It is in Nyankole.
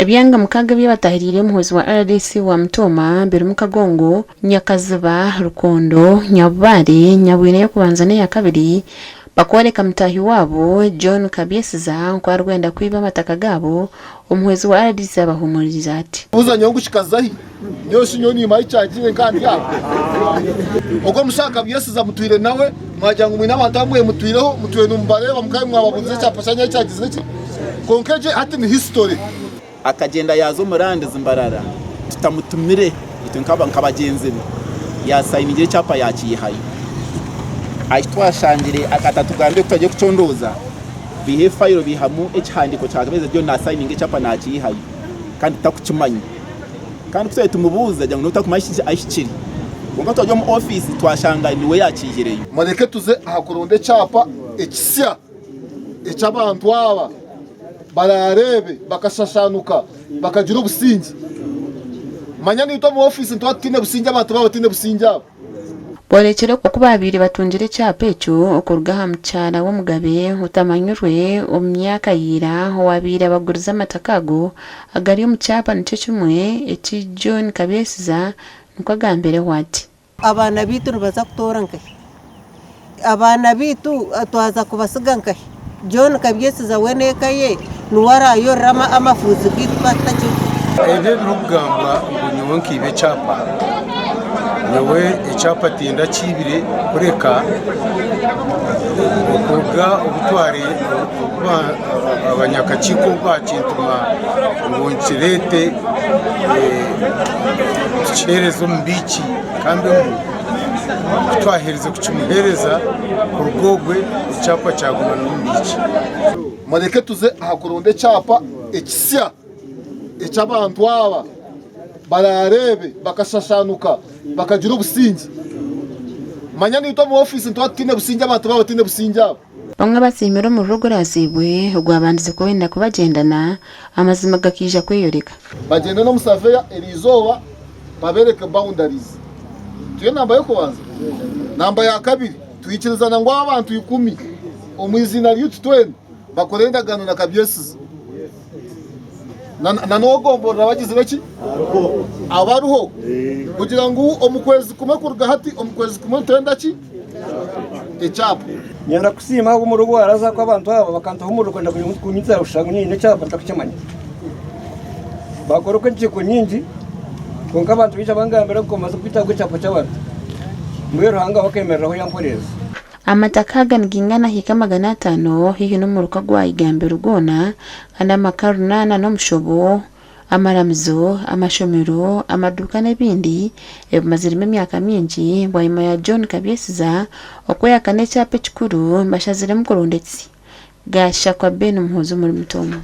Ebyanga mukaaga ebyabatahiriire omuhwezi wa rdc wa Mutooma birimu Kagongo, Nyakaziba, Rukondo, Nyabubaare, Nyabwina ey'okubanza n'eyakabiri bakworeka mutaahi waabo John Kabyesiza nku arikwenda kwiba amataka gaabo, omuhwezi wa rdc abahuumuriize ati. Buuza nyowe ngu kikaza hi? Nyowe shi nyowe nimanya ekyagiire nka ndi aha. Ogwo omushaija Kabyesiza mutwire nawe, mwagira ngu mwine abantu abu mwemutwireho, mutwire nimubareeba mukabe mwababuurize ekyapa kyanyu ahi kyagizire ki? Kwonka egyo hati ni history. Akagyenda yaaza omu Lands Mbarara tutamutumire itwe nka bagyenzi be, yaasayiningira ekyapa yaakiihayo. Ahi twashangire atatugambire ku twagiire kucondooza, baiha efayiro baihamu ekihandiiko kya Kabeza John naasayininga ekyapa naakiihayo kandi tutakukimanya. Kandi ku twabaire tumubuuza agira ngu niwe tarikumanya ahi kiri. Kwonka twagya omu ofiisi twashanga niwe yaakiihireyo. Mureke tuze aha kuronda ekyapa ekisya eky'abantu aba baraareebe bakashashaanuka bakagira obusingye. Manya naitwe omu ofiisi nituba tutaine busingye abantu baaba bataine busingye abo. Boorekire oku baabaire batungire ekyapa ekyo okuruga aha mukyara w'omugabe otamanyirwe omu myaka ya ira owaabaire abagurize amataka ago agari omu kyapa nikyo kimwe eki John Kabyesiza nikwo agambireho ati. Abaana baitu nibaza kutoora nkahi? Abaana baitu twaza kubasiga nkahi? John Kabyesiza we n'eka ye niwe araayorora amafuuzi gaitu twaba tutakiriho. Ebyo ebirikugambwa ngu nyowe nkaiba ekyapa, nyowe ekyapa tindakiibire kureka okuruga obu abanyakakiiko obu baakintuma ngu nkireete tukiheereze omubiiki kandi ku twaherize kukimuheereza kuruga obwe ekyapa kyaguma n'omubiiki. Mureke tuze aha kuronda ekyapa ekisya eky'abantu aba baraareebe bakashashaanuka bakagira obusingye. Manya naitwe omu ofiisi nituba tutaine busingye abantu baaba bataine busingye abo. Bamwe abasiimire omuriro oguraziibwe ogwabandize kwenda kubagyendana, amazima gakaija kweyoreka. Bagyende n'omusaveya eriizooba babeereke boundaries. Tiyo namba y'okubanza? Namba ya kabiri, twikirizana ngu abantu ikumi omu iziina ryaitu twena bakore endagaano na Kabyesiza na n'ow'egomborora abagizire ki? Abariho kugira ngu omu kwezi kumwe kuruga hati, omu kwezi kumwe nitwenda ki? Ekyapa. Nyenda kusiima ahabw'omuriro ogu waraza ku abantu aba bakantaho omuriro kwenda kunyitsa kushusha ngu nyine ekyapa ntakukimanya. Bakora okwo enkiiko nyingi kwonka abantu baija bangambira ngu komaze kwita ahabw'ekyapa ky'abantu. Mbwenu Ruhanga we akemereraho yamporeereza. Amataka aga nigaingana ahika 500 haihi n'omuruka gwa Igambiro gwona kandi amaka runaana n'omushobo, amaramizo, amashomero, amaduuka n'ebindi ebimaziremu emyaka mingi bwanyima ya John Kabyesiza okweyakana ekyapa ekikuru bashaziremu kuronda ekisya. Gashakwa Ben Muhoozi omuri Mutooma.